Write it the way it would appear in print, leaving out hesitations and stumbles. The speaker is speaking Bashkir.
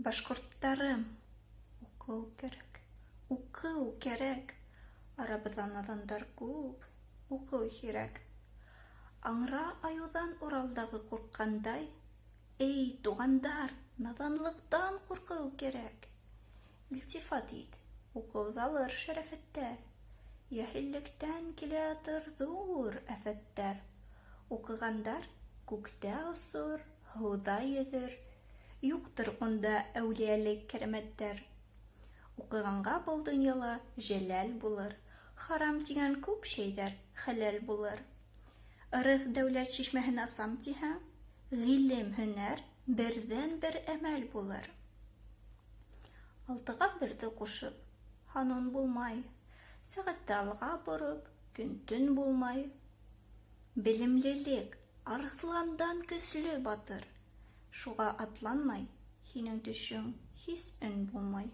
Башҡорттарым, уҡыу кәрәк, уҡыу кәрәк, Арабыҙҙа наҙандар күп, уҡыу һирәк. Аңра айыуҙан Уралдағы ҡурҡҡандай, Эй, туғандар, наҙанлыҡтан ҡурҡыу кәрәк. Илтифат ит, уҡыуҙалыр шәрәфәттәр, Йәһиллектән килә ятыр ҙур афәттәр. Уҡығандар күктә осор, һыуҙа йөҙөр, Юҡтыр унда әүлиәлек кәрәмәттәр. Уҡығанға был донъяла жәләл булыр, Харам тигән күп шәйҙәр хәләл булыр. Ырыҫ дәүләт шишмәһен асам тиһәң, Ғилем, һөнәр берҙән-бер әмәл булыр. Алтыға берҙе ҡушып, һан ун булмай, Сәғәтте алға бороп, көн-төн булмай. Белемлелек арыҫландан көслө батыр, Шуға атланмай һинең төшөң һис өн булмай.